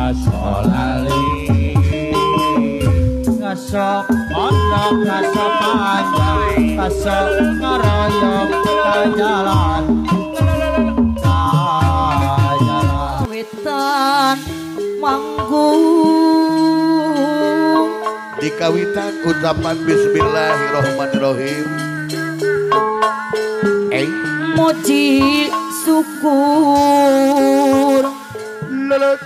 Asolali ngasok mondok ngasok panjang ngasok ngaroyok kajalan kajalan wetan manggung di kawitan ucapan bismillahirrahmanirrahim. Moji syukur lelet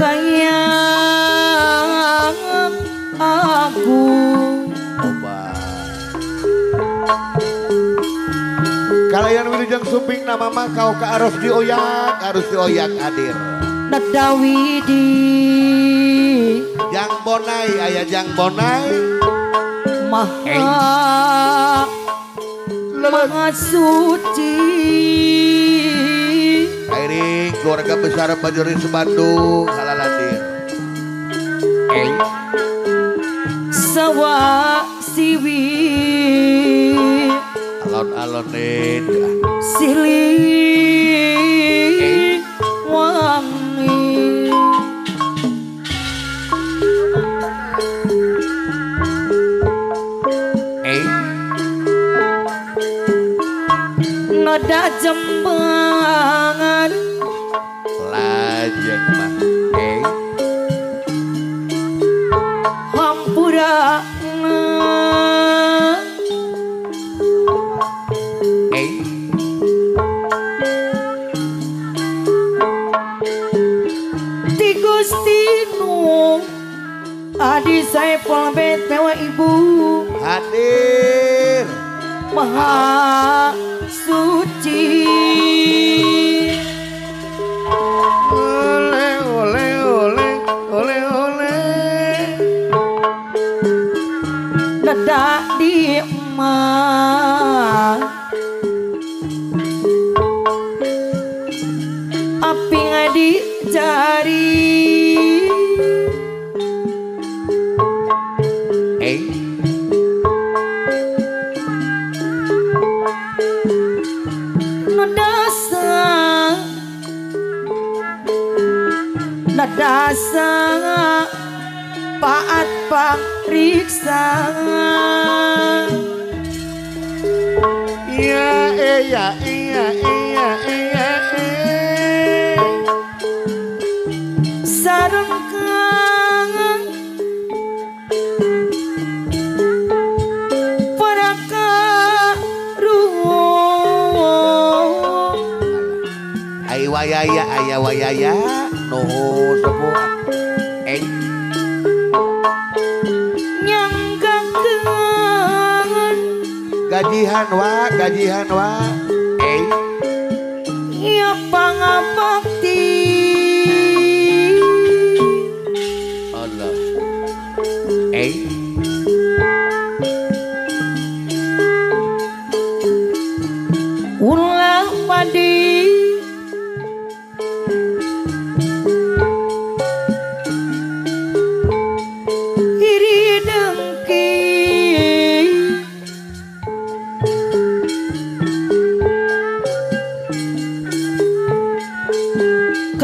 kaya aku oba kalayan wilujeng suping nama mah kau ka arus dioyak hadir Nadawidi jang bonai aya jang bonai maha maha suci Airing keluarga besar Bajuri Bandung halalandir sawa siwi alon-alon nid sili wangi noda jembangan lajeng mah hampura ti Gusti nu Adi Saiful BTW ibu hadir maha suci ole ole ole ole ole nada di emak api ngadi jari nadasa paat pakriksa iya iya iya iya iya sareng kangen para karuhun ai wayaya aya wayaya nuhun sepuh nyanggakeun gajihan wa ya pangabakti Allah ulah padi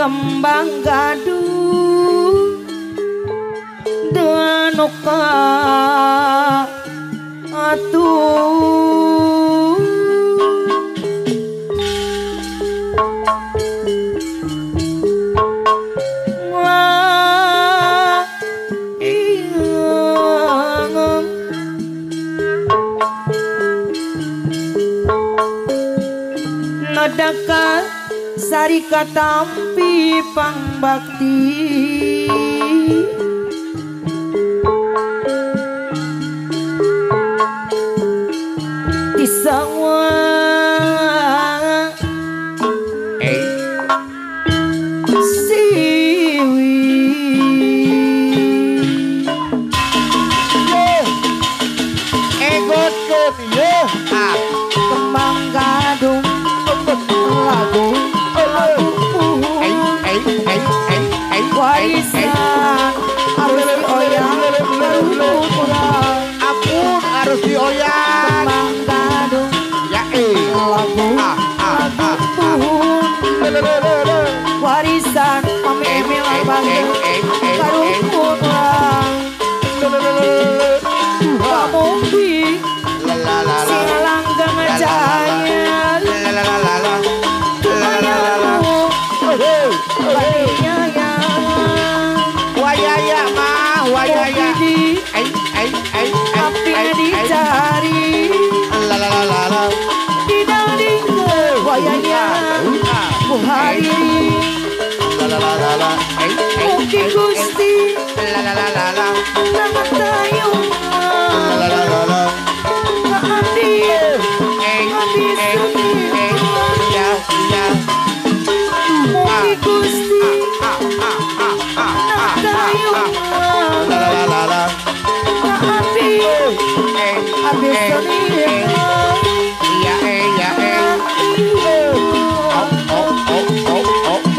kembang gaduh danoka atuh nodaka sari katampi pangbakti di sawah siwi egotkeun yeuh kembang gadung lagu warisan harus dioyak kurang ampun harus dioyak kembang gadung ya lagu lagu Warisan Mami Emil Bangga karumpun urang Kamupi sing langgeng jaya Wayaya mah wayaya ai ai ai ai dicari wayaya ku hadiri Mugi Gusti nama tayung ka abdi abdi Mugi Gusti nama tayung ka abdi abdi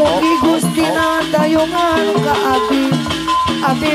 Mugi Gusti na tayungan ka abdi abdi.